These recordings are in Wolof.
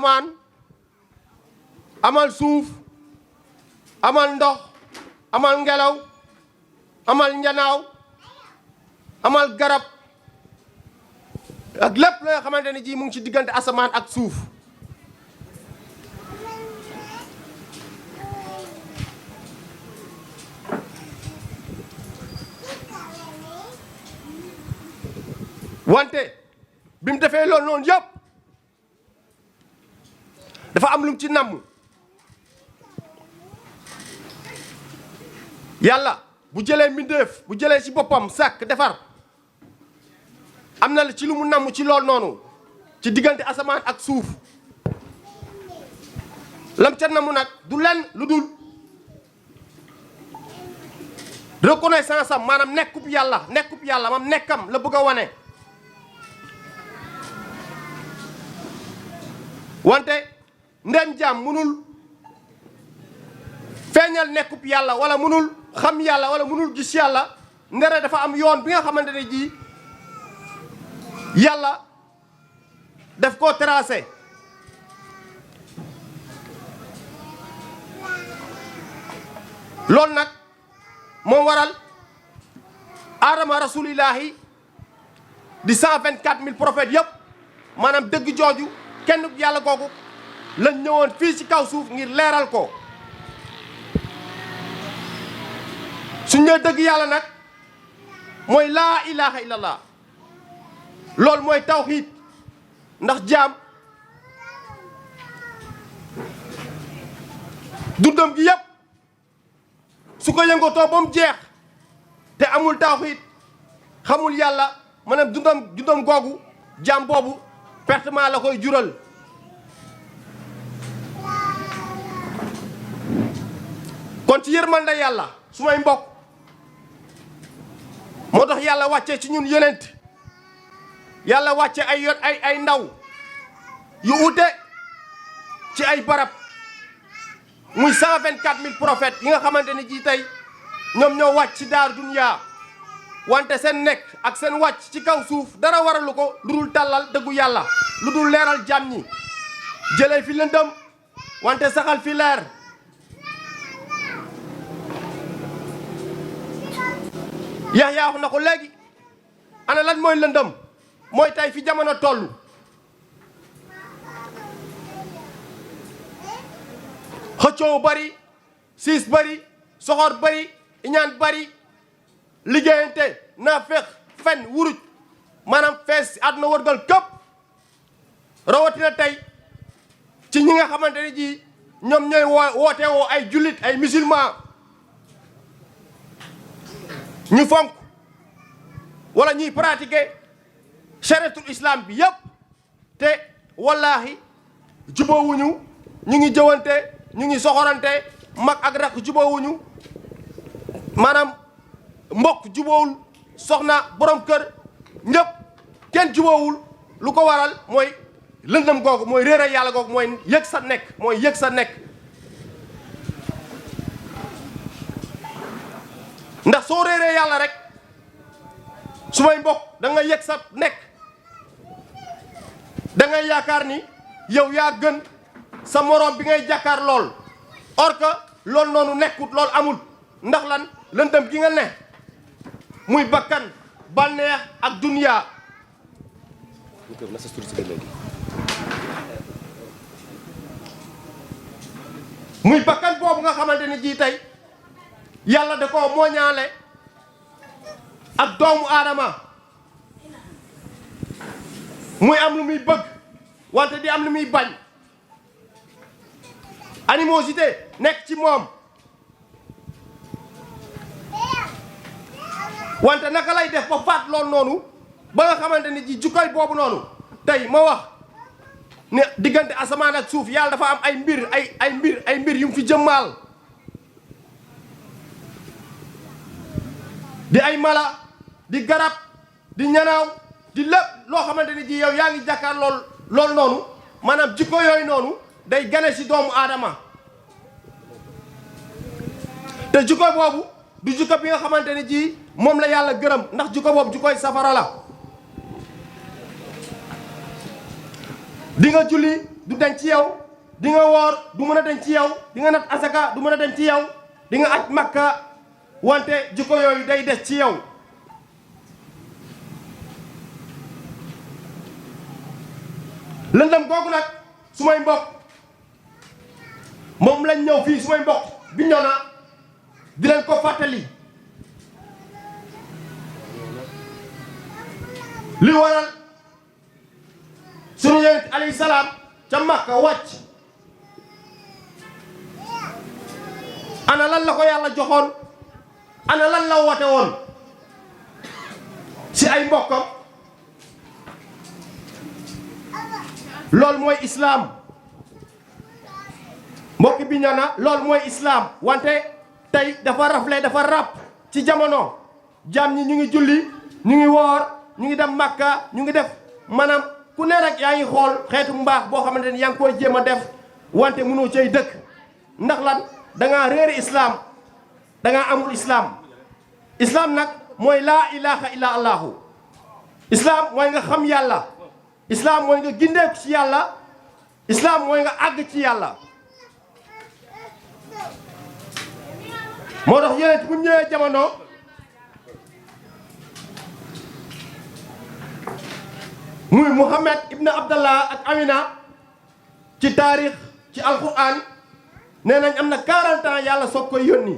asamaan amal suuf amal ndox amal ngelaw amal njanaaw amal garab ak lépp la nga xamante ne ji mu ngi ci diggante asamaan ak suuf wante bi mu defee loolu noonu yëpp dafa am lu mu ci namm yàlla bu jëlee mbindeef bu jëlee ci boppam sàkk defar am na ci lu mu namm ci loolu noonu ci diggante asamaan ak suuf lam ca namm nag du lenn lu dul reconnaissance am maanaam nekkub yàlla maam nekkam la bëgg a wane wante ndem jaam mënul feeñal nekkub yàlla wala mënul xam yàlla wala mënul gis yàlla ndere dafa am yoon bi nga xamante ne ji yàlla daf koo tracé loolu nag moo waral aadama rasulillahi di 124 000 prophètes yëpp maanaam dëgg jooju kenn yàlla googu lañ ñëwoon fii ci kaw suuf ngir leeral ko suñ nee dëgg yàlla nag mooy laa ilaha illallah loolu mooy tawxiid ndax jaam dundam gi yëpp su ko yëngatoo ba mu jeex te amul tawxiid xamul yàlla maanaam dundam googu jaam boobu pertement la koy jural kon ci yërmande yàlla su may mbokk moo tax yàlla wàcce ci ñun yonent yàlla wàcce ay ndaw yu ute ci ay barab muy 124 000 prophètes yi nga xamante ni ji tey ñoom ñoo wàcc ci daar duniyaa wante seen nekk ak seen wàcc ci kaw suuf dara waralu ko lu dul tàllal dëggu yàlla lu dul leeral jàmm ñi jëlee fi lëndëm wante saxal fi leer Yaxya wax na ko léegi ana lan mooy lëndëm mooy tey fi jamono toll xëccoo bari siis bari soxor bari iñaan bari liggéeyante naafeq fen wuruj maanaam fees àdduna wërgal këpp rawatina tey ci ñi nga xamante ne ji ñoom ñooy woote woo ay jullit ay musulman ñu fonk wala ñuy pratiquer chariatul islam bi yëpp te wallahi jubóowuñu ñu ngi jëwante ñu ngi soxorante mag ak rakk jubóowuñu maanaam mbokk jubóowul soxna borom kër ñëpp kenn jubóowul lu ko waral mooy lëndëm googu mooy réere yàlla googu mooy yëg sa nekk ndax soo réeree yàlla rek su may mbokk da nga yëg sa nekk da ngay yaakaar ni yow yaa gën sa moroom bi ngay jàkkaar lool or que loolu noonu nekkut loolu amul ndax lan lëndëm gi nga ne muy bakkan bànneex ak duniyaa muy bakkan boobu nga xamante ni jii tey yàlla da koo mooñaale ak doomu aadama muy am lu muy bëgg wante di am lu muy bañ animosité nekk ci moom wante naka lay def ba faat loolu noonu ba nga xamante ni ji jukkoy boobu noonu tey ma wax ne diggante asamaan ak suuf yàlla dafa am ay mbir yu mu fi jëmmaal di ay mala di garab di ñanaaw di lépp loo xamante ni ji yow yaa ngi jàkkaar loolu noonu maanaam jikko yooyu noonu day gane ci doomu aadama te jikko boobu du jikko bi nga xamante ni ji moom la yàlla gërëm ndax jikko boobu jikkoy safara la di nga julli du dañ ci yow di nga woor du mën a dañ ci yow di nga nat asaka du mën a dañ ci yow di nga aj makka wante jikko yooyu day des ci yow lëndëm googu nag su may mbokk moom lañ ñëw fii su may mbokk bi ñëw na di leen ko fàttali li waral sunu yonent alayhi salaam ca Makka wàcc ana lan la ko yàlla joxoon ana lan la woote woon ci ay mbokkam loolu mooy islaam mbokk bi ñëw na loolu mooy islaam wante tey dafa rafle dafa ràpp ci jamono jaam ñi ñu ngi julli ñu ngi woor ñu ngi dem Makka ñu ngi def maanaam ku ne rek yaa ngi xool xeetu mbaax boo xamante ni yaa ngi koy jéem a def wante mënoo cay dëkk ndax lan da ngaa réeri islaam da ngaa amul islaam islaam nag mooy laa ilaha illa allahu islaam mooy nga xam yàlla islaam mooy nga gindeeku ci yàlla islaam mooy nga àgg ci yàlla moo tax yonent bu ñëwee jamono muy Muhammad ibn Abdallah ak Amina ci taarix ci alquran nee nañ am na 40 ans yàlla soog koy yónni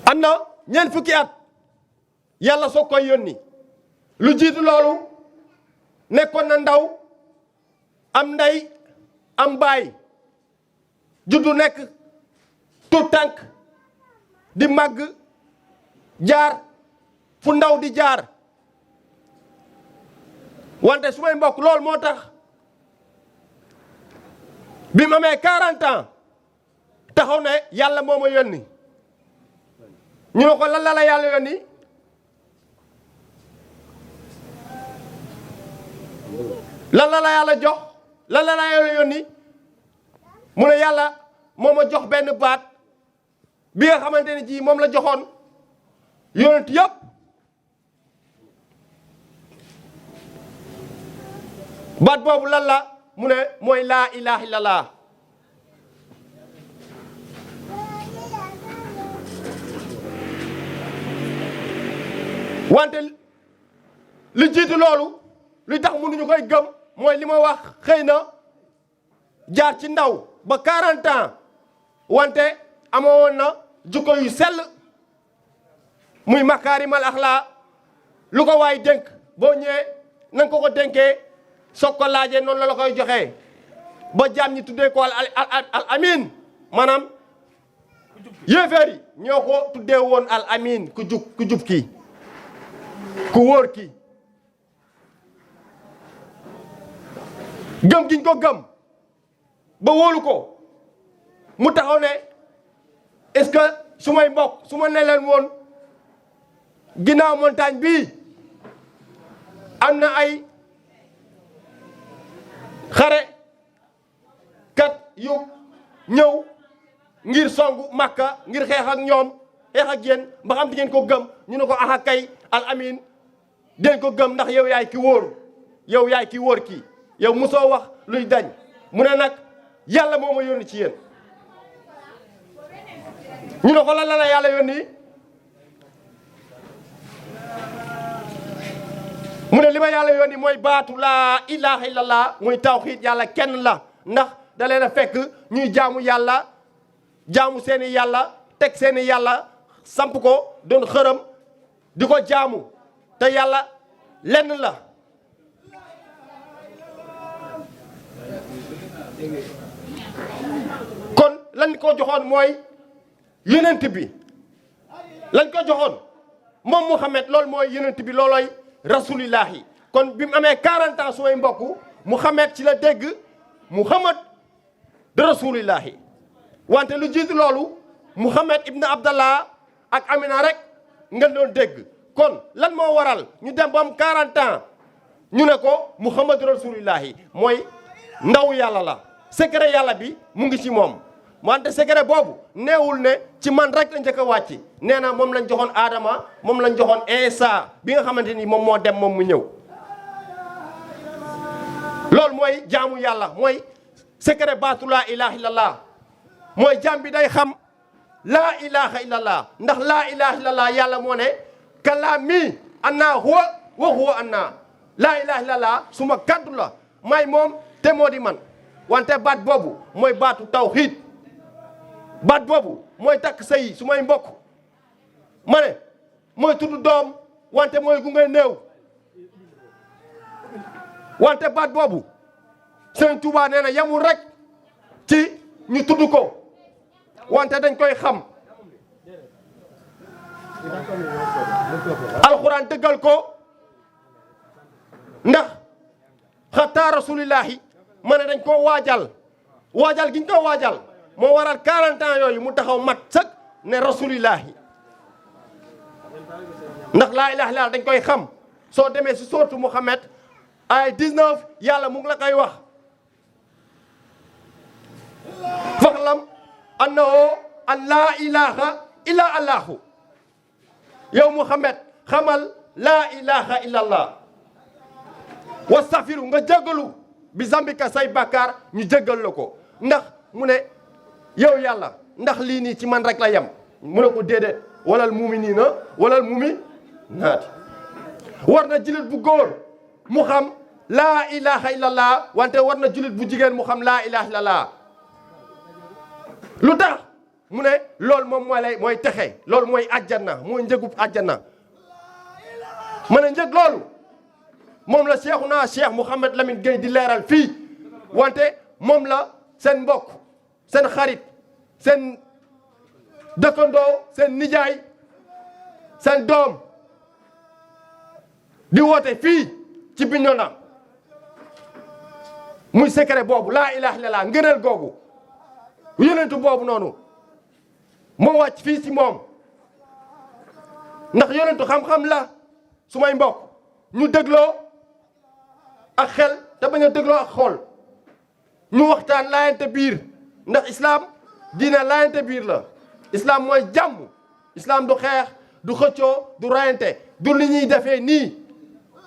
am na ñeent fukki at yàlla soog koy yónni lu jiitu loolu nekkoon na ndaw am ndey am baay juddu nekk tout tànk di màgg jaar fu ndaw di jaar wante su may mbokk loolu moo tax bi mu amee 40 ans taxaw ne yàlla moo ma yónni ñu ne ko lan la yàlla yónni lan la yàlla jox lan la yàlla yónni mu ne yàlla moo ma jox benn baat bi nga xamante ne ji moom la joxoon yonent yëpp baat boobu lan la mu ne mooy laa ilaha illallah wante li jiitu loolu li tax mënuñu koy gëm mooy li ma wax xëy na jaar ci ndaw ba 40 ans wante amoon na jukko yu sell muy makaarimal axlaa lu ko waay dénk boo ñëwee na nga ko dénkee soog ko laajee noonu la koy joxee ba jaam ñi tuddee ko al amin maanaam yéeféer yi ñoo ko tuddee woon al amin ku jub kii ku wóor kii gëm giñ ko gëm ba wóolu ko mu taxaw ne est-ce que su may mbokk su ma ne leen woon ginnaaw montagne bii am na ay xare kat yu ñëw ngir songu Makka ngir xeex ak ñoom xeex ak yéen ba xam di ngeen ko gëm ñu ne ko aha kay al amin den ko gëm ndax yow yaay ki wóor yow yaay ki wóor kii yow musoo wax luy dañ mu ne nag yàlla moo ma yónni ci yéen ñu ne ko lan la yàlla yónni mu ne li ma yàlla yónni mooy baatu laa ilaha illallah muy tawxiid yàlla kenn la ndax da leen a fekk ñuy jaamu yàlla jaamu seeni yàlla teg seeni yàlla samp ko doon xërëm di ko jaamu te yàlla lenn la kon lañ ko joxoon mooy yonent bi lañ ko joxoon moom Muhammad loolu mooy yonent bi loolooy rasulillahi kon bi mu amee 40 ans sumay mbokk Muhammad ci la dégg Muhammad de rasulillahi wante lu jiitu loolu Muhammad ibn Abdallah ak Amina rek nga doon dégg kon lan moo waral ñu dem ba am 40 ans ñu ne ko Muhammad rasulillahi mooy ndaw yàlla la secret yàlla bi mu ngi ci moom wante secret boobu neewul ne ci man rek la njëkk a wàcc nee na moom lañ joxoon Adama moom lañ joxoon Isa bi nga xamante ni moom moo dem moom mu ñëw. loolu mooy jaamu yàlla mooy secret baatu laa ilaha illallah mooy jaam bi day xam laa ilaha illallah ndax laa ilaha illallah yàlla moo ne kalaami anna huwa wa huwa anna laa ilaha illallah suma kaddu la may moom te moo di man wante baat boobu mooy baatu tawxiid baat boobu mooy takk sëy su may mbokk ma ne mooy tudd doom wante mooy gunge néew wante baat boobu Sëriñ Tuubaa nee na yamul rek ci ñu tudd ko wante dañ koy xam alxuraan dëggal ko ndax xataa rasulillahi ma ne dañ koo waajal gi ñu ko waajal moo waral 40 ans yooyu mu taxaw mat sëkk ne rasulillahi ndax laa ilaha illallah dañ koy xam soo demee si sourate Muhammad ay 19 yàlla mu ngi la koy wax faxlam annahu an laa ilaha illa allahu yow Muhammad xamal laa ilaha illa allah wastaghfiru nga jéggalu bi zambika say bàkkaar ñu jéggal la ko ndax mu ne yow yàlla ndax lii nii ci man rek la yem mu ne ko déedéet walal mu'minina walal mu'minaati war na jullit bu góor mu xam laa ilaha illallah wante war na jullit bu jigéen mu xam laa ilaha illallah lu tax mu ne loolu moom mooy texe loolu mooy àjjana mooy njëgub àjjana ma ne njëg loolu moom la Cheikhuna Cheikh Mouhamed Lamine Gueye di leeral fii wante moom la seen mbokk seen xarit seen dëkkandoo seen nijaay seen doom di woote fii ci Bignona muy secret boobu laa ilaha illallah ngëneel googu yonentu boobu noonu moo wàcc fii si moom ndax yonentu xam-xam la su may mbokk ñu dégloo ak xel te bañ a dégloo ak xool ñu waxtaan laayante biir ndax islam diine laayante biir la islam mooy jàmm islam du xeex du xëccoo du rayante du li ñuy defee nii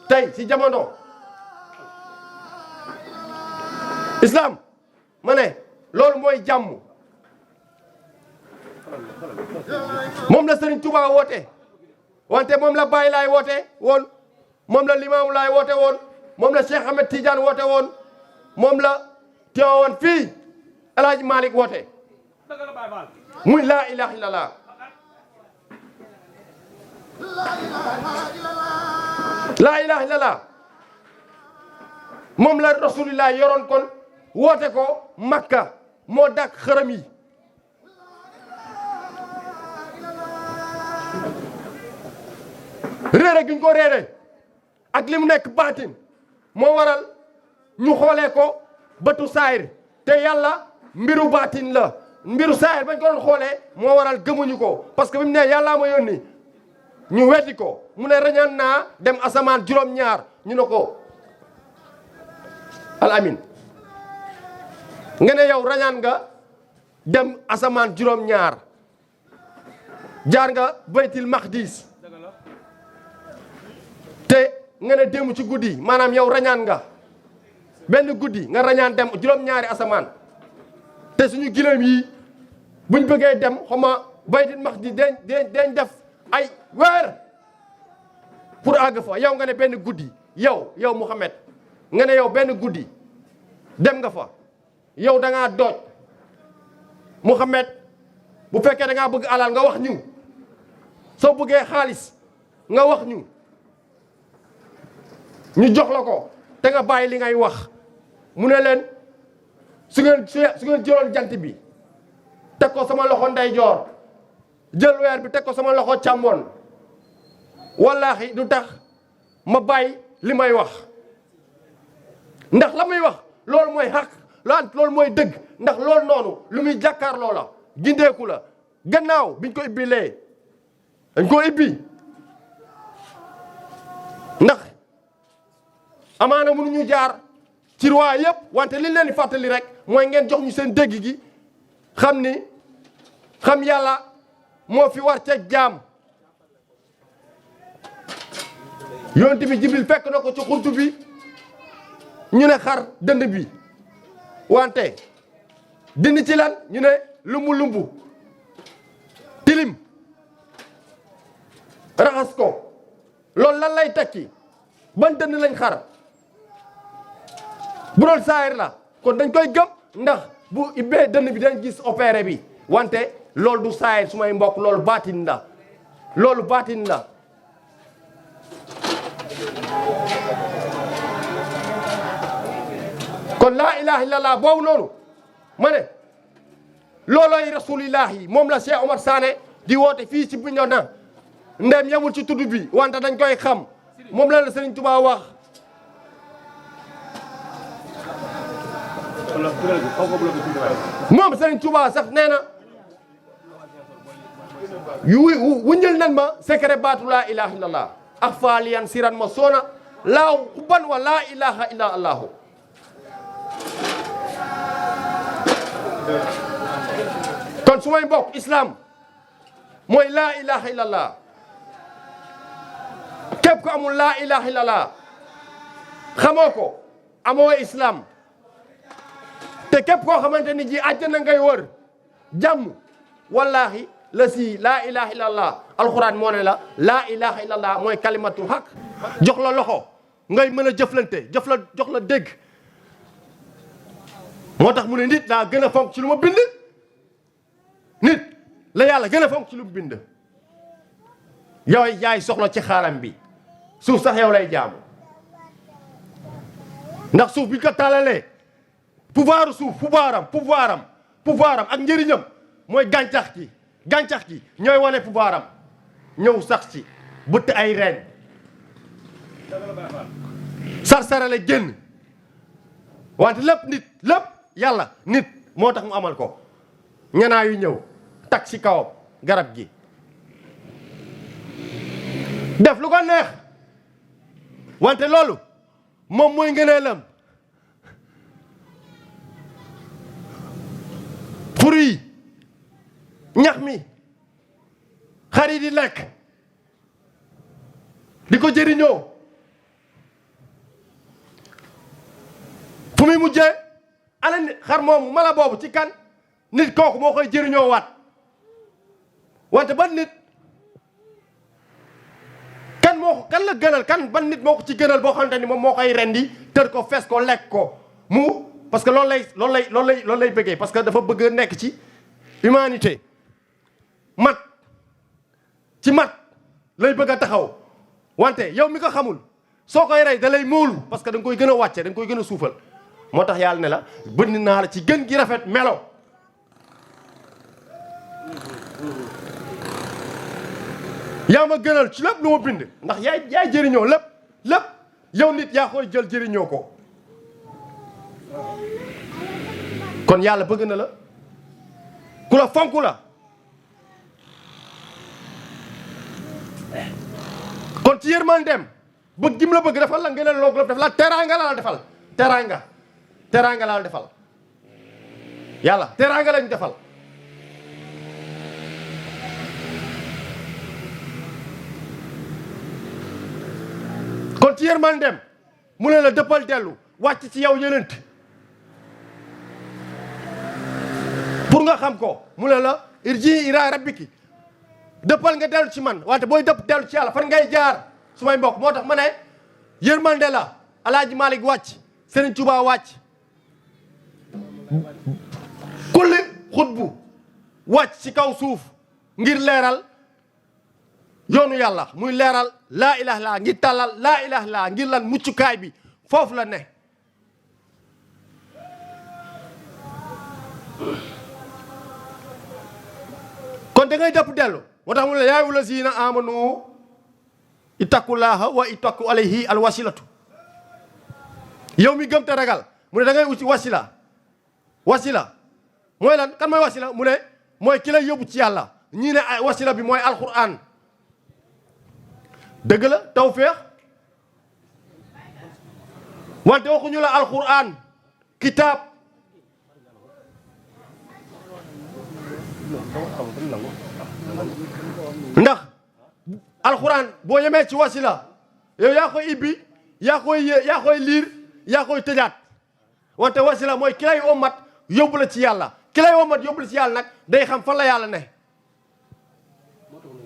tey ci jamono islam ma ne loolu mooy jàmm moom la Serigne Touba woote wante moom la Baye Laay woote woon moom la Limaamu Laay woote woon moom la Cheikh Ahmed Tidiane woote woon moom la teewoon fii El Hadj Malick woote muy laa ilaha illallah laa ilaha illallah moom la rasulillah yoroon kon woote ko Makka moo dàq xërëm yi réere gi ñu ko réere ak li mu nekk baatin moo waral ñu xoolee ko bëtu saayir te yàlla mbiru baatin la mbiru saayir bañ ko doon xoolee moo waral gëmuñu ko parce que bi mu ne yàllaa ma yónni ñu weddi ko mu ne rañaan naa dem asamaan juróom-ñaar ñu ne ko al amin nga ne yow rañaan nga dem asamaan juróom-ñaar jaar nga baytil maqdis te nga ne démb ci guddi maanaam yow rañaan nga benn guddi nga rañaan dem juróom-ñaari asamaan te suñu gileem yi buñ bëggee dem xama baytil maqdis dañ def ay weer pour àgg fa yow nga ne benn guddi yow Mouhamed nga ne yow benn guddi dem nga fa yow da ngaa dooj Mouhamed bu fekkee da ngaa bëgg alal nga wax ñu soo bëggee xaalis nga wax ñu jox la ko te nga bàyyi li ngay wax mu ne leen su ngeen jëloon jant bi teg ko sama loxo ndeyjoor jël weer bi teg ko sama loxo càmmoon wallaahi du tax ma bàyyi li may wax ndax la muy wax loolu mooy xaq loolu mooy dëgg ndax loolu noonu lu muy jàkkaarloo la gindeeku la gannaaw biñ ko ibbi lee dañ ko ibbi ndax amaana mënuñu jaar ci roi yëpp wante liñ leen di fàttali rek mooy ngeen jox ñu seen dégg gi xam ni xam yàlla moo fi war ca jaam. yonent bi Jibril fekk na ko ci xuntu bi ñu ne xar dënd bi wante dindi ci lan ñu ne lumbu tilim raxas ko loolu lan lay tekki ban dënd lañ xar bu doon saayir la kon dañ koy gëm ndax bu ibbee dënd bi dañ gis opéré bi wante loolu du saayir su may mbokk loolu baatin la loolu baatin la. kon laa ilaha illallah boobu noonu ma ne loolooy rasulillahi moom la Cheikh Omar Sané di woote fii ci Bignona ndem yemul ci tudd bi wante dañ koy xam moom la Serigne Touba wax. moom Serigne Touba sax nee na wuññal nan ma secret baatu laa ilaha illallah ak faaliyan siran ma soona laaw xubban wa laa ilaha illa allahu. kon su may mbokk islam mooy laa ilaha illallah képp ko amul laa ilaha illallah xamoo ko amoo islam te képp koo xamante ni ji àjjana ngay wër jàmm wallahi la si laa ilaha illallah alxuraan moo ne la laa ilaha illallah mooy kalimatul haq jox la loxo ngay mën a jëflante jox la dégg moo tax mu ne nit laa gën a fonk ci lu ma bind nit la yàlla gën a fonk ci lu mu bind yow yaay soxla ci xaalam bi suuf sax yow lay jaamu ndax suuf bi ko talalee pouvoiru suuf pouvoiram ak njëriñam mooy gàncax gi ñooy wane pouvoiram ñëw sax ci bëtt ay reen sarsarale génn wante lépp yàlla nit moo tax mu amal ko ñanaa yu ñëw tag ci kawam garab gi def lu ko neex wante loolu moom mooy ngëneelam fur yi ñax mi xar yi di lekk di ko jëriñoo fu muy mujjee ana xar moomu mala boobu ci kan nit kooku moo koy jëriñoo waat wante ban nit kan la gënal ban nit moo ko ci gënal boo xamante ni moom moo koy rendi tër ko fees ko lekk ko mu parce que loolu lay bëggee parce que dafa bëgg nekk ci humanité mat lay bëgg a taxaw wante yow mi ko xamul soo koy rey da lay móolu parce que da nga koy gën a wàcce da nga koy gën a suufal moo tax yàlla ne la bënn naa la ci gën gi rafet melo yaa ma gënal ci lépp lu ma bind ndax yaay jëriñoo lépp yow nit yaa koy jël jëriñoo ko kon yàlla bëgg na la ku la fonk la kon ci yërmandeem bëgg gim la bëgg defal la ngeen loog la def la teraanga la defal teraanga la defal yàlla teraanga lañ defal kon ci yërmandeem mu ne la dëppal dellu wàcc ci yow yonent pour nga xam ko mu ne la irji ila rabbiki dëppal nga dellu ci man wante booy dëpp dellu ci yàlla fan ngay jaar su may mbokk moo tax ma ne yërmande la Alaaji Malick wàcc Serigne Touba wàcc kulli xutbu wàcc ci kaw suuf ngir leeral yoonu yàlla muy leeral laa ilaha illallah ngir tàllal laa ilaha illallah ngir lan muccukaay bi foofu la ne kon da ngay dëpp dellu moo tax mu ne yaa ayyuhal lazina amanu ittaqullaha wa ittaqu alayhi alwasilatu yow mi gëm te ragal mu ne da ngay uti wasila mooy lan kan mooy wasila mu ne mooy ki lay yóbbu ci yàlla ñii ne wasila bi mooy alquran dëgg la tawfeex wante waxuñu la alquran kitaab ndax alxuraan boo yemee ci wasila yow yaa koy ibbi yaa koy liir yaa koy tëjaat wante wasila mooy ki lay ommat yóbbu la ci yàlla ki lay ommat yóbbu la ci yàlla nag day xam fan la yàlla ne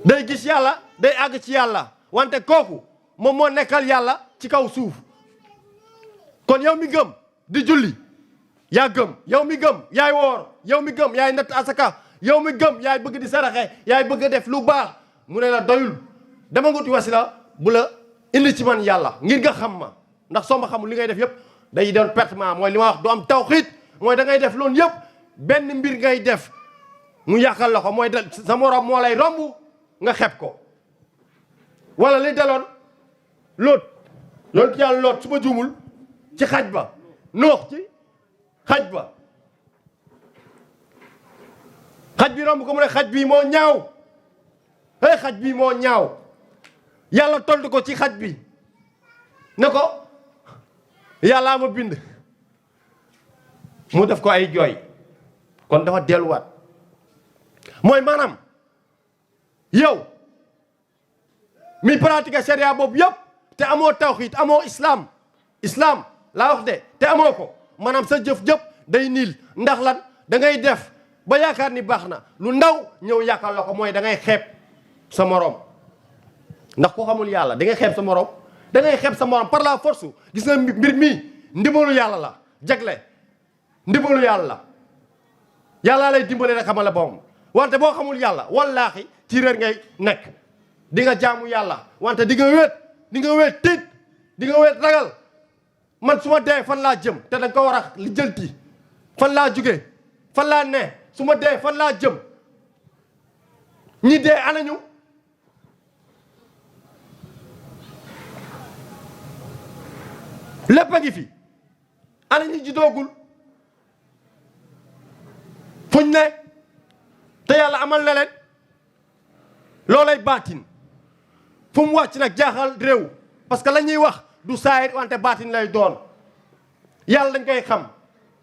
day gis yàlla day àgg ci yàlla wante kooku moom moo nekkal yàlla ci kaw suuf kon yow mi gëm di julli yaa gëm yow mi gëm yaay woor yow mi gëm yaay natt asaka yow mi gëm yaay bëgg di saraxe yaay bëgg def lu baax mu ne la doyul dama nguti wasila bu la indi ci man yàlla ngir nga xam ma ndax soo ma xamul li ngay def yëpp day doon pertement mooy li ma wax du am tawxiit mooy da ngay def loolu yëpp benn mbir ngay def mu yàqal la ko mooy sa morom moo lay romb nga xeb ko wala li daloon loolu ci yàlla loot su ma juumul ci xaj ba noox ci xaj ba xaj bi romb ko mu ne xaj bii moo ñaaw xaj bii moo ñaaw yàlla tontu ko ci xaj bi ne ko yàllaa ma bind mu def ko ay jooy kon dafa delluwaat mooy maanaam yow mi pratique sharia boobu yëpp te amoo tawxiid amoo islam laa wax de te amoo ko maanaam sa jëf-jëf day niil ndax lan da ngay def ba yaakaar ni baax na lu ndaw ñëw yaakaar la ko mooy da ngay xeeb sa morom ndax ku xamul yàlla da ngay xeeb sa morom da ngay xeeb sa morom par la force gis nga mbir mii ndimbalu yàlla la jagle ndimbalu yàlla la yàlla lay dimbale rek xamal la boppam wante boo xamul yàlla wallaahi ci réer ngay nekk di nga jaamu yàlla wante di nga wéet tiit di nga wéet ragal man su ma dee fan laa jëm te da nga ko war a lijjanti fan laa jóge fan laa ne su ma dee fan laa jëm ñi dee anañu lépp a ngi fi ana ñi judoogul fuñ ne te yàlla amal na leen loolay baatin fu mu wàcc nag jaaxal réew parce que la ñuy wax du saayir wante baatin lay doon yàlla dañ koy xam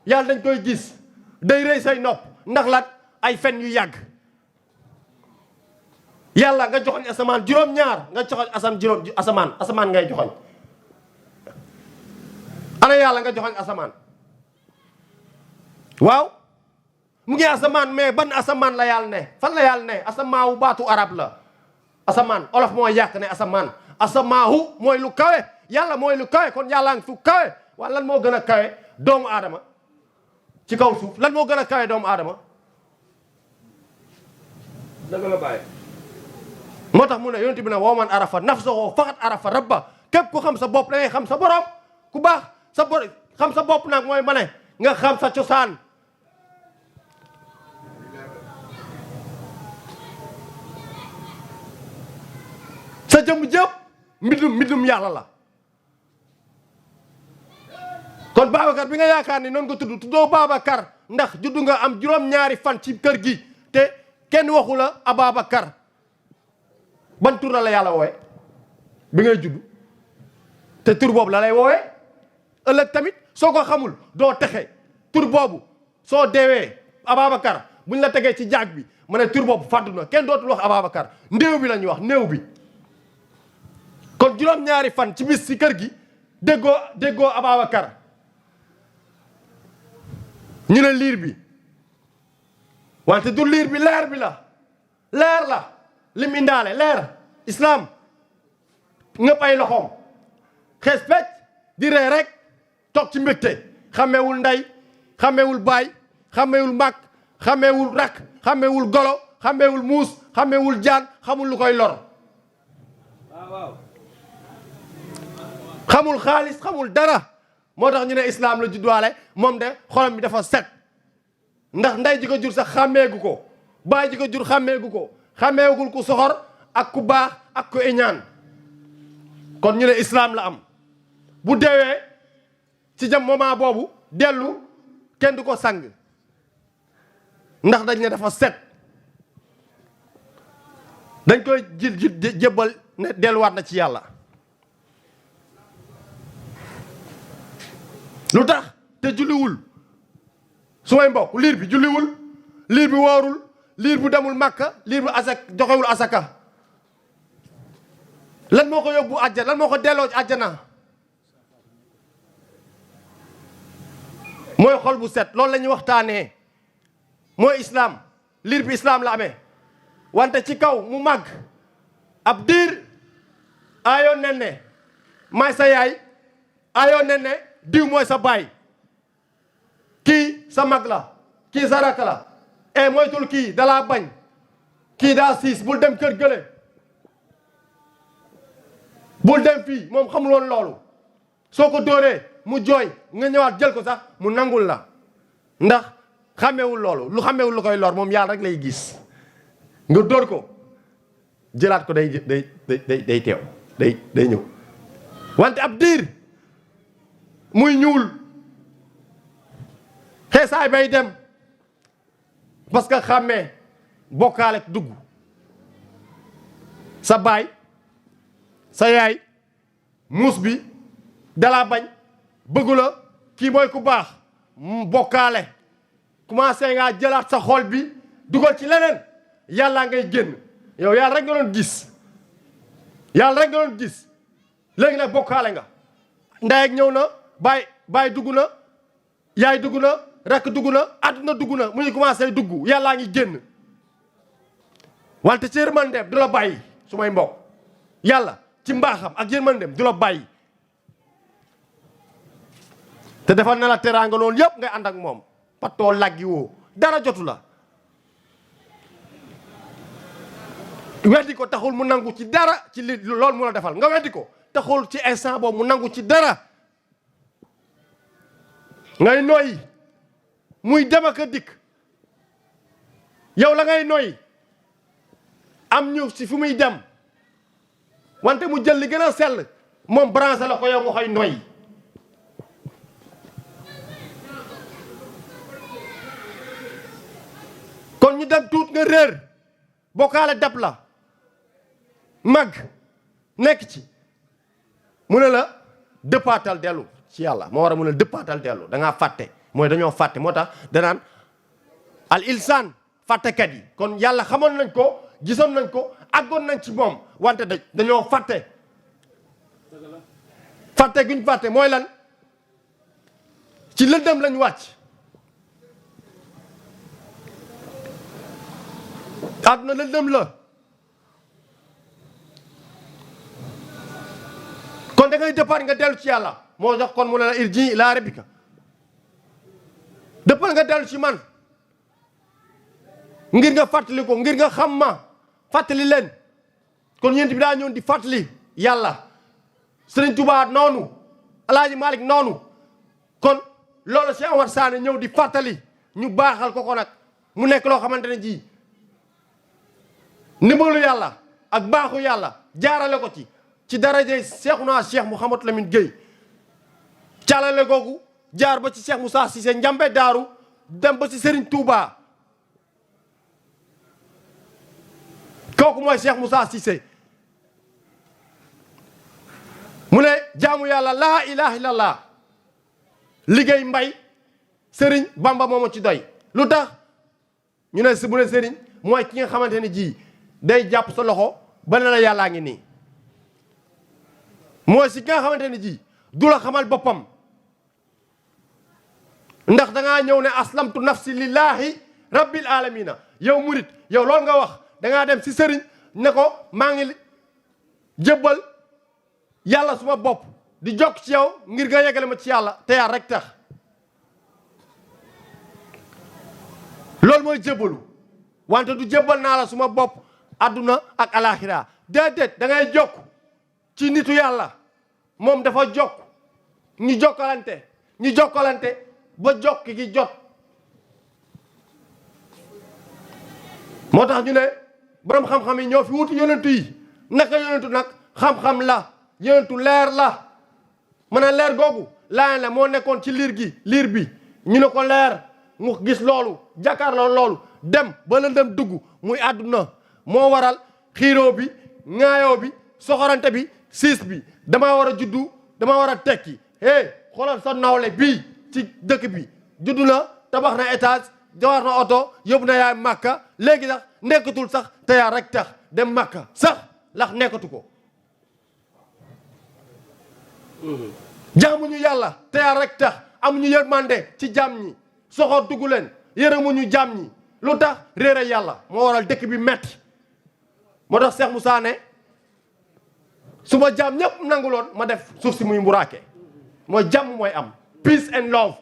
yàlla dañ koy gis day rëy say nopp ndax lat ay fen yu yàgg yàlla nga joxoñ asamaan juróom-ñaar nga joxoñ asamaan ngay joxoñ ana yàlla nga joxoñ asamaan waaw mu ngi asamaan mais ban asamaan la yàlla ne fan la yàlla ne asamaawu baatu arab la asamaan olof mooy yàq ne asamaahu mooy lu kawe yàlla mooy lu kawe kon yàlla ngi fu kawe waaye lan moo gën a kawe doomu aadama ci kaw suuf lan moo gën a kawe doomu aadama danga la bàyyi moo tax mu ne yonent bi ne woo man arafa nafsahu faqat arafa rabba képp ku xam sa bopp da ngay xam sa borom ku baax sa borom xam sa bopp nag mooy ma ne nga xam sa cosaan sa jëmm jëpp mbindum yàlla la kon Babacar bi nga yaakaar ni noonu nga tuddoo Babacar ndax juddu nga am juróom-ñaari fan ci kër gi te kenn waxu la Ababacar ban tur la yàlla woowe bi ngay judd te tur boobu la lay woowe ëllëg tamit soo ko xamul doo texe tur boobu soo deewee Ababacar buñ la tegee ci jaag bi ma ne tur boobu fàddu na kenn dootul wax Ababacar néew bi la ñuy wax néew bi kon juróom-ñaari fan ci bis ci kër gi déggoo Ababacar ñu ne liir bi wante du liir bi leer bi la leer la lim indaale leer islam ñëpp ay loxoom xees pecc di ree rek toog ci mbégte xàmmeewul ndey xàmmeewul baay xàmmeewul mag xàmmeewul rakk xàmmeewul golo xàmmeewul muus xàmmeewul jaan xamul lu koy lor xamul xaalis xamul dara moo tax ñu ne islam la judduwaale moom de xolam bi dafa set ndax ndey ji ko jur sax xàmmeegu ko baay ji ko jur xàmmeegu ko xàmmeegul ku soxor ak ku baax ak ku iñaan kon ñu ne islam la am bu deewee ci jam moment boobu dellu kenn du ko sang ndax dañ ne dafa set dañ koy jébbal ne delluwaat na ci yàlla lu tax te julliwul su may mbokk liir bi julliwul liir bi woorul liir bu demul Makka liir bu joxewul asaka lan moo ko yóbbu àjjana lan moo ko delloo ci àjjana mooy xol bu set loolu la ñuy waxtaanee mooy islam liir bi islam la amee wante ci kaw mu màgg ab diir aayoo nen ne maay sa yaay aayoo nen ne diw mooy sa baay kii sa mag la kii sa rakk la e moytul kii dalaa bañ kii daa siis bul dem kër gële bul dem fii moom xamul woon loolu soo ko dóoree mu jooy nga ñëwaat jël ko sax mu nangul la ndax xàmmewul loolu lu xàmmewul lu koy lor moom yàlla rek lay gis nga dóor ko jëlaat ko day teew day ñëw wante ab diir muy ñuul xeesaay bay dem parce que xàmmee bokkaale dugg sa baay sa yaay muus bi dalaa bañ bëggu la kii mooy ku baax bokkaale commencé ngaa jëlaat sa xol bi dugal ci leneen yàlla ngay génn yow yàlla rek nga doon gis yàlla rek nga doon gis léegi nag bokkaale nga ndey ak ñëw na baay dugg na yaay dugg na rekk dugg na àdduna dugg na mu ngi commencé dugg yàllaa ngi génn wante ci yërmandeem du la bàyyi su may mbokk yàlla ci mbaaxam ak yërmandeem du la bàyyi te defal na la teraanga loolu yëpp ngay ànd ak moom patoo laggi woo dara jotu la weddi ko taxul mu nangu ci dara ci li loolu mu la defal nga weddi ko taxul ci instant boobu mu nangu ci dara ngay noyyi muy dem ak a dikk yow la ngay noyyi am ñu si fu muy dem wante mu jël li gën a sell moom branché la ko yow nga koy noyyi kon ñu dem tuut nga réer bokkaale dab la mag nekk ci mu ne la dëppaatal dellu ci yàlla moo war a mu ne dëppaatal dellu da ngaa fàtte mooy dañoo fàtte moo tax danaan al insaan fàttekat yi kon yàlla xamoon nañ ko gisoon nañ ko àggoon nañ ci moom wante dañoo fàtte fàtte guñ fàtte mooy lan ci lëndëm lañ wàcc àdduna lëndëm la kon da ngay départ nga dellu ci yàlla moo tax kon mu ne la irji ila rabbika dëppal nga dellu ci man ngir nga fàttali ko ngir nga xam ma fàttali leen kon yént bi daa ñëw di fàttali yàlla Sëriñ Tuubaa noonu Alaaji Malik noonu kon loolu Cheikh Omar Sané ñëw di fàttali ñu baaxal ko nag mu nekk loo xamante ne ji ndimbalu yàlla ak baaxu yàlla jaarale ko ci darajey Seexuna Cheikh Mouhamadou Lamine Gueye caalale googu jaar ba ci Cheikh Moussa Cissé njambe daaru dem ba ci Serigne Touba kooku mooy Cheikh Moussa Cissé mu ne jaamu yàlla laa ilaha illallah liggéey mbay Serigne Bamba moomu ci doy lu tax ñu ne si bu ne Serigne mooy ki nga xamante ne ji day jàpp sa loxo ba ne la yàllaa ngi nii mooy si ki nga xamante ne ji du la xamal boppam ndax dangaa ñëw ne aslamtu nafsi lillahi rabbil alamina yow murit yow loolu nga wax dangaa dem si sëriñ ne ko maa ngi jébbal yàlla suma bopp di jokk ci yow ngir nga yeggale ma ci yàlla te yàlla rek tax loolu mooy jébbalu wante du jébbal naa la suma bopp adduna ak alaxira déedéet da ngay jokk ci nitu yàlla moom dafa jokk ñu jokkalante ba jokk gi jot moo tax ñu ne borom xam-xam yi ñoo fi wuti yonentu yi naka yonentu nag xam-xam la yonentu leer la mën a leer googu laa la moo nekkoon ci liir bi ñu ne ko leer mu gis loolu jàkkaarloo loolu dem ba lëndëm dugg muy àdduna moo waral xiiroo bi ŋaayoo bi soxorante bi siis bi damaa war a juddu damaa war a tekki xoolal sa nawle bii ci dëkk bi juddu na tabax na étage jox na oto yóbbu na yaay Makka léegi sax nekkatul sax te yaa rek tax dem Makka sax ndax nekkatu ko jaamuñu yàlla te yaa rek tax amuñu yërmande ci jaam ñi soxor dugg leen yërëmuñu jaam ñi lu tax réere yàlla moo waral dëkk bi metti moo tax Cheikh Moussa ne su ma jaam ñëpp nanguloon ma def suuf si muy mburaake mooy jàmm mooy am peace and love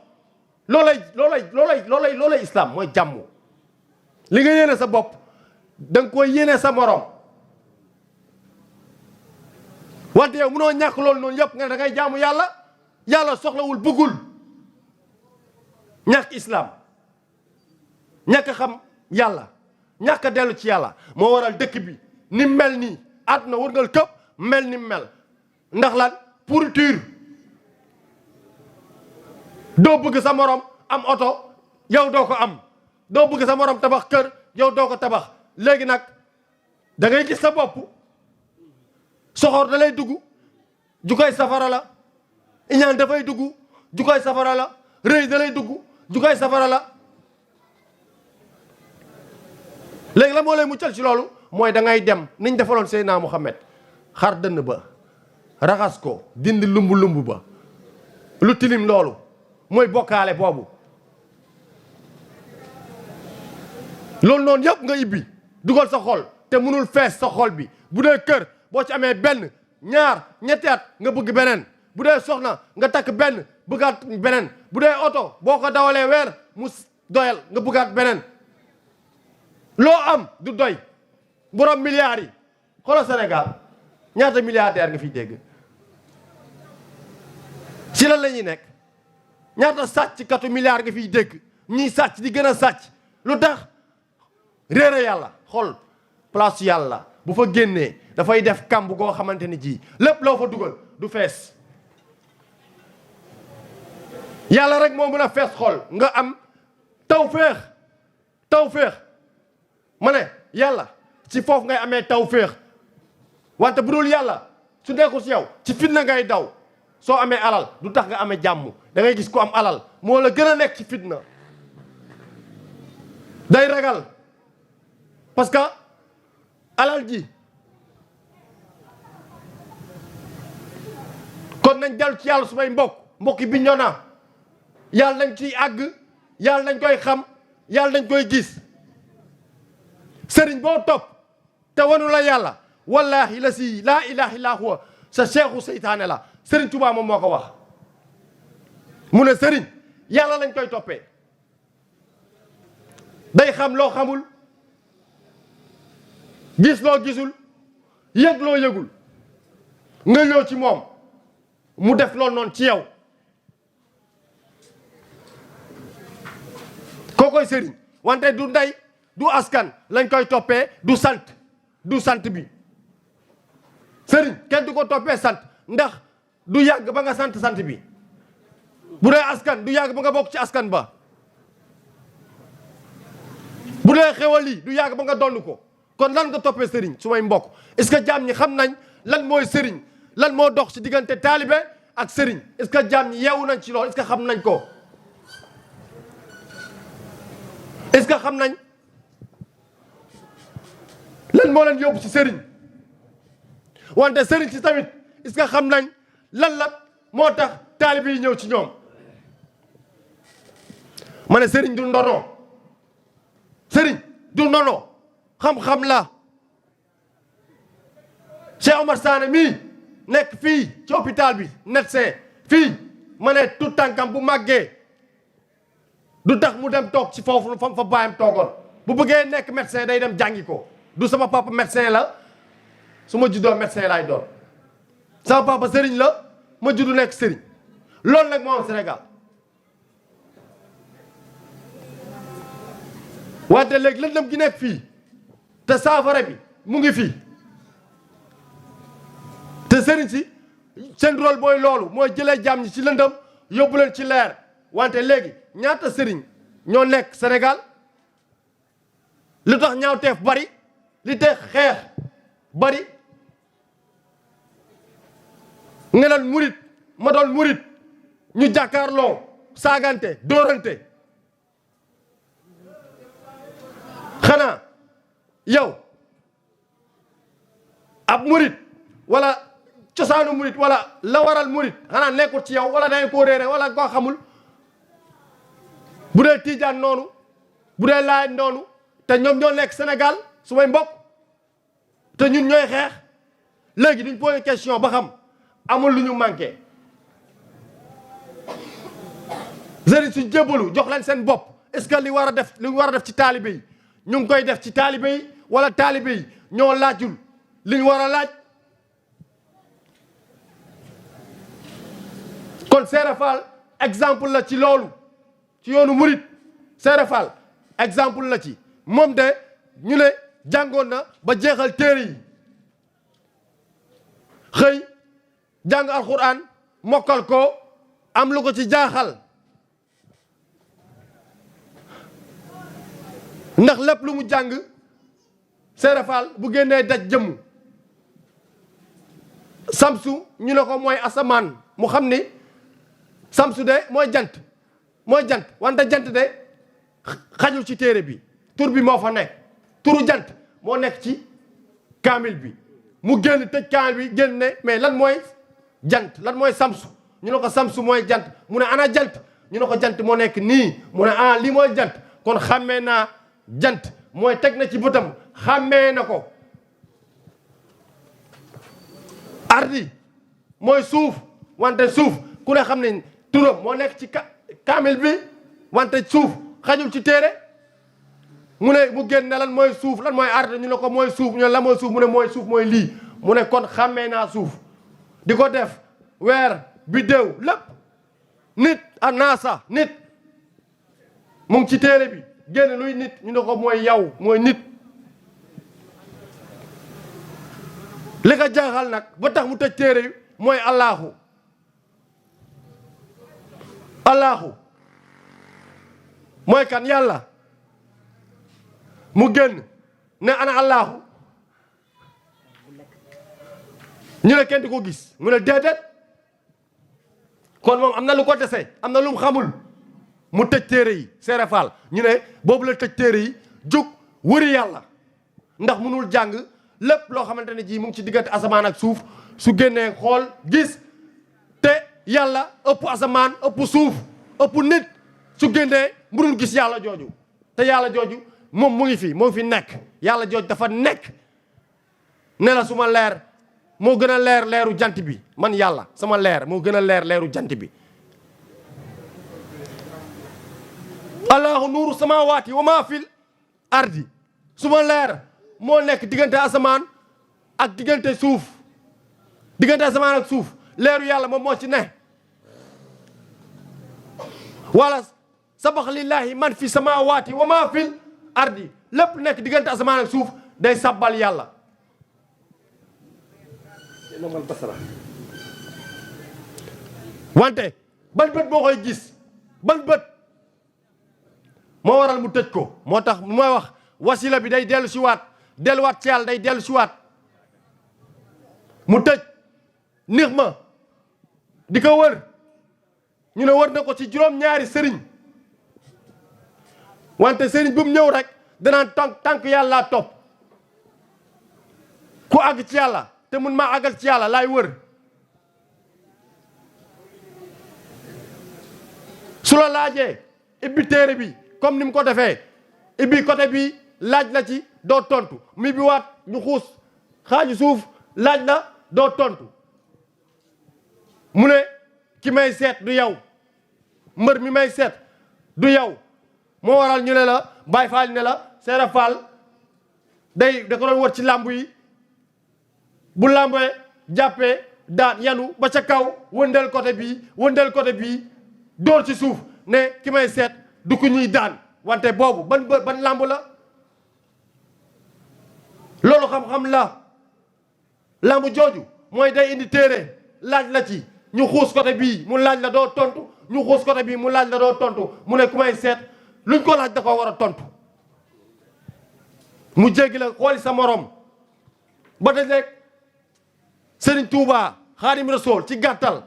loolay islam mooy jàmm li nga yéene sa bopp da nga koy yéene sa morom wante yow mënoo ñàkk loolu noonu yëpp nga ne da ngay jaamu yàlla yàlla soxlawul bëggul ñàkk islam ñàkk xam yàlla ñàkk a dellu ci yàlla moo waral dëkk bi ni mel nii àdduna wërngal këpp mel ni mel ndax lan pourriture doo bëgg sa morom am oto yow doo ko am doo bëgg sa morom tabax kër yow doo ko tabax léegi nag da ngay gis sa bopp soxor da lay dugg jukoy safara la iñaan dafay dugg jukoy safara la rëy da lay dugg jukoy safara la léegi la moo lay muccal ci loolu mooy da ngay dem niñ defaloon Seydina Muhammad xar dënn ba raxas ko dindi lumb ba lu tilim loolu mooy bokkaale boobu loolu noonu yëpp nga ibbi dugal sa xol te mënul fees sa xol bi bu dee kër boo ci amee benn ñaar ñetti at nga bëgg beneen bu dee soxna nga takk benn bëggaat beneen bu dee oto boo ko dawalee weer mu doyal nga bëggaat beneen loo am du doy borom milliards yi xoolal Sénégal ñaata milliardaire nga fiy dégg ci lan la ñuy nekk ñaata sàcc katu milliards nga fiy dégg ñiy sàcc di gën a sàcc lu tax réere yàlla xool place yàlla bu fa génnee dafay def kamb goo xamante ni ji lépp loo fa dugal du fees yàlla rek moo mën a fees xol nga am tawféex ma ne yàlla ci foofu ngay amee tawféex wante bu dul yàlla su nekkul si yow ci fitna ngay daw soo amee alal du tax nga amee jàmm da ngay gis ku am alal moo la gën a nekk ci fitna day ragal parce que alal ji kon nañ dellu ci yàlla sumay mbokki bi ñoo na yàlla nañ ciy àgg yàlla nañ koy xam yàlla nañ koy gis sëriñ boo topp te wanu la yàlla wallahi la si laa ilaha illa huwa sa seexu seytaane la sëriñ Tuubaa moom moo ko wax mu ne sëriñ yàlla lañ koy toppee day xam loo xamul gis loo gisul yëg loo yëgul nga ñëw ci moom mu def loolu noonu ci yow kookoy sëriñ wante du ndey du askan lañ koy toppee du sant bi sëriñ kenn du ko toppee sant ndax du yàgg ba nga sant bi bu dee askan du yàgg ba nga bokk ci askan ba bu dee xewal yi du yàgg ba nga donn ko kon lan nga toppee sëriñ su may mbokk est-ce que jaam ñi xam nañ lan mooy sëriñ lan moo dox ci diggante taalibe ak sëriñ est-ce que jaam ñi yeewu nañ ci loolu est-ce que xam nañ ko est-ce que xam nañ lan moo leen yóbbu ci sëriñ wante sëriñ ci tamit est-ce que xam nañ lan la moo tax taalibe yi ñëw ci ñoom ma ne sëriñ du ndono sëriñ du ndono xam-xam la Cheikh Omar Sané mii nekk fii ci hôpital bi médecin fii ma ne tout tànkam bu màggee du tax mu dem toog ci foofu fa baayam toogoon bu bëggee nekk médecin day dem jàngi ko du sama papa médecin la su ma juddoo médecin laay doon sama papa sëriñ la ma juddu nekk sëriñ loolu nag moo am Sénégal wante léegi lëndëm gi nekk fii te saafara bi mu ngi fii te sëriñ si seen rôle mooy loolu mooy jëlee jàmm ñi ci lëndëm yóbbu leen ci leer wante léegi ñaata sëriñ ñoo nekk Sénégal li tax ñaawteef bari li tax xeex bari nga doon murit ma doon murit ñu jàkkaarloo saagante dóorante xanaa yow ab murit wala cosaanu murit wala la waral murit xanaa nekkul ci yow wala dangeen koo réere wala koo xamul bu dee tiijaan noonu bu dee laay noonu te ñoom ñoo nekk Sénégal su may mbokk te ñun ñooy xeex léegi duñ posé question ba xam amul lu ñu manqué sëriñ su jébbalu jox leen seen bopp est-ce que li war a def ci taalibe yi ñu ngi koy def ci taalibe yi wala taalibe yi ñoo laajul li ñu war a laaj kon Seere Faal exemple la ci loolu ci yoonu murit Seere Faal exemple la ci moom de ñu ne jàngoon na ba jeexal téere yi xëy jàng alxuraan mokkal ko am lu ko ci jaaxal ndax lépp lu mu jàng Seere Faal bu génnee daj jëmm samsu ñu ne ko mooy asamaan mu xam ni samsu de mooy jant wante jant de xajul ci téere bi tur bi moo fa nekk turu jant moo nekk ci kaamil bi mu génn tëj kaamil bi génn ne mais lan mooy jant lan mooy samsu ñu ne ko samsu mooy jant mu ne ana jant ñu ne ko jant moo nekk nii mu ne ah lii mooy jant kon xàmmee naa jant mooy teg na ci bëtam xàmmee na ko ardi mooy suuf wante suuf ku ne xam ne turam moo nekk ci kaamil bi wante suuf xajul ci téere mu ne mu génn ne lan mooy suuf lan mooy ardi ñu ne ko mooy suuf ñu ne la mooy suuf mu ne mooy suuf mooy lii mu ne kon xàmmee naa suuf di ko def weer biddéew lépp nit a naasa nit mu ngi ci téere bi génn luy nit ñu ne ko mooy yow mooy nit li ko jaaxal nag ba tax mu tëj téere yi mooy allahu mooy kan yàlla mu génn ne ana allahu ñu ne kenn di ko gis mu ne déedéet kon moom am na lu ko dese am na lu mu xamul mu tëj téere yi Seere Faal ñu ne boobu la tëj téere yi jóg wëri yàlla ndax mënul jàng lépp loo xamante ne ji mu ngi ci diggante asamaan ak suuf su génnee xool gis te yàlla ëpp asamaan ëpp suuf ëpp nit su génnee mënul gis yàlla jooju te yàlla jooju moom mu ngi fi nekk yàlla jooju dafa nekk ne la suma leer moo gën a leer leeru jant bi man yàlla sama leer moo gën a leer leeru jant bi allahu nuuru samaawaati wa maa fil ardi suma leer moo nekk diggante asamaan ak diggante suuf diggante asamaan ak suuf leeru yàlla moom moo ci ne wala sabax lillahi man fi samaawaati wa maa fil ardi lépp nekk diggante asamaan ak suuf day sabbal yàlla wante ban bët moo koy gis ban bët moo waral mu tëj ko moo tax mooy wax wasila bi day dellu si waat delluwaat ci yàlla day dellu si waat mu tëj nix ma di ko wër ñu ne wër na ko ci juróom-ñaari sëriñ wante sëriñ bu mu ñëw rek danaan tànk yàlla topp ku àgg ci yàlla te mun maa àggal ci yàlla laay wër su la laajee ibbi téere bi comme ni mu ko defee ibbi côté bi laaj la ci doo tontu mi bi waat ñu xuus xaaju suuf laaj la doo tontu mu ne ki may seet du yow mbër mi may seet du yow moo waral ñu ne la Baay Faal ne la Seere Faal da ko doon wër ci làmb yi bu làmbee jàppee daan yanu ba ca kaw wëndeel côté bii dóor ci suuf ne ki may seet du ko ñuy daan wante boobu ban làmb la loolu xam-xam la làmb jooju mooy day indi téere laaj la ci ñu xuus côté bii mu laaj la doo tontu ñu xuus côté bii mu laaj la doo tontu mu ne ku may seet luñ ko laaj da ko war a tontu mu jéggi la xooli sa morom ba dajeeg Sëriñ Tuubaa Xaadim Rasuul ci gàttal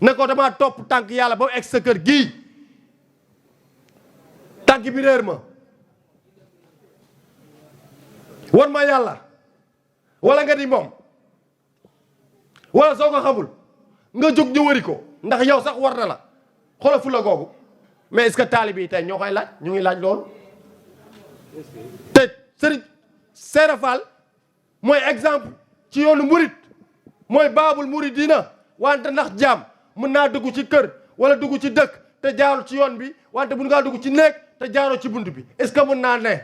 ne ko dama topp tànk yàlla ba mu egg sa kër gii tànk bi réer ma wan ma yàlla wala nga di moom wala soo ko xamul nga jóg ñu wëri ko ndax yow sax war na la xoolal fu la googu mais est-ce que taalibe yi tey ñoo koy laaj ñu ngi laaj loolu te Serigne Serap Fall mooy exemple ci yoonu murit mooy baabul muridina wante ndax jaam mën naa dugg ci kër wala dugg ci dëkk te jaarul ci yoon bi wante mën ngaa dugg ci néeg te jaaroo ci bunt bi est-ce que mën naa ne